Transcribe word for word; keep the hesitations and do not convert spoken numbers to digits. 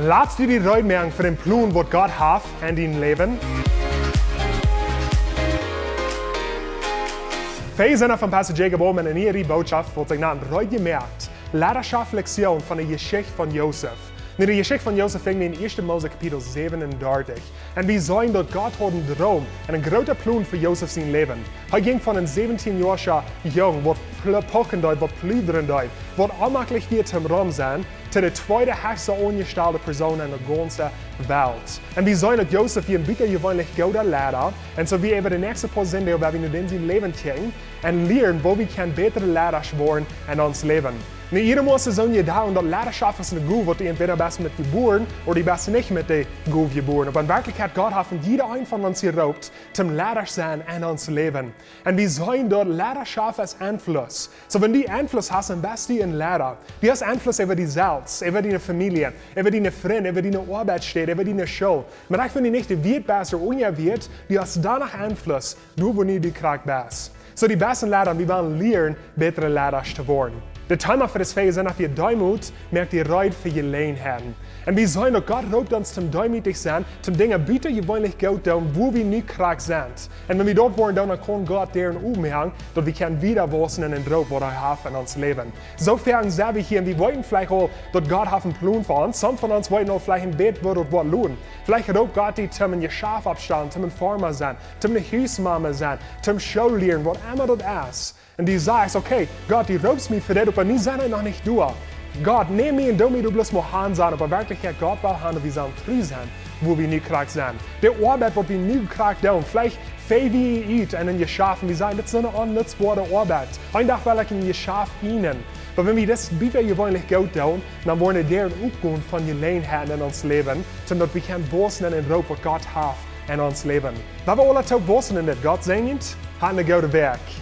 Latst du die reed moaken fa dän Plon, waut Gott haft en dien Läwen? Wie sent von Pastor Jacob Bowman en eene Botschaft, waut sikj nant Reed jemoakt. Leidaschoft Lektion von de Jeschicht von Josef. Nu, de Jeschicht von Josef finj wie en ieeschte Mose Kapitel säwenundartich. Un wie seenen, daut Gott haud eenen Droom un eenen grooten Plon fa Josef sien Läwen. Hee jinkj von een säwentieenjoaja Jung, waut pl-, pochen deed, waut pludren deed, waut onmaklich wia toom rom sennen, to de tweede hechste aunjestalde Persoon en de gaunze Welt. Un wie seenen, daut Josef wia een butajeweenlich gooda Leida. Un soo wie äwa de näakjste poa Sinden, woa wie nu en sien Läwen kjikjen un lieren, woo wie kjennen bätre Leidasch woaren en ons Läwen. Nu, jieda Mensch es soo jedocht, daut Leidaschoft es eene Gow, waut du entwäda best met jebuaren ooda du best nich met de Gow jebuaren. Oba en Werkjlichkjeit, Gott haft jieda een von ons jeroopt, toom Leidasch sennen en ons Läwen. Un wie seenen, daut Leidaschoft es Enfluss. Soo, wan du Enfluss hast, dan best du een Leida. Du hast Enfluss äwa die selfst, äwa diene Famielje, äwa diene Frind, äwa diene Oabeitsstäd, äwa diene School. Mau wan du nich de Wieet best ooda unja Wieet, du hast doano Enfluss, doa wua nu du krakjt best. Soo, dee baste Leidasch, dee wellen lieren, bätre Leidasch to woaren. De Thema fa dit Fäa es, daut wie Deemoot moakt die reed fa Jeläajenheiten. Un wie seenen, daut Gott roopt ons toom deemootich sennen, toom Dinja butajeweenlich goot doonen, wua wie nu krakjt sent. Un wan wie daut woaren doonen, dan kaun Gott doarenn oppmoaken, daut wie kjennen wieda wausen en dän Droom, waut hee haft en ons Läwen. Soo foaken sent wie hia un wie weeten veleicht aul, daut Gott haft eenen Plon fa ons. Some von ons weeten aul veleicht een bät, woo daut woat lonen. Veleicht roopt Gott die toom een Jeschaft oppstalen, toom een Farma sennen, toom eene Husmama sennen, toom School lieren, waut emma daut es. Un du sajchst, okay, Gott, du roopst mie fa dit, oba nu sie ekj noch nich doa. Gott, nemm mie un doo mie, du bloos mol han sennen, oba en Werkjlichkjeit, Gott well han, daut wie sellen tru sennen, wua wie nu krakjt sent. De Oabeit, waut wie nu krakjt doonen, veleicht fäa wie ut en een Jeschaft, wie sajen, dit es eene onnutzboare Oabeit. Een Dach well ekj een Jeschaft ieejnen. Oba wan wie dit butajeweenlich goot doonen, dan woaren de Däaren oppgonen von Jeläajenheiten en ons Läwen, toom daut wie kjennen wausen en dän Droom, waut Gott haft en ons Läwen. Wan wie aula toop wausen en dit, Gott säajent, hat eene goode Wäakj.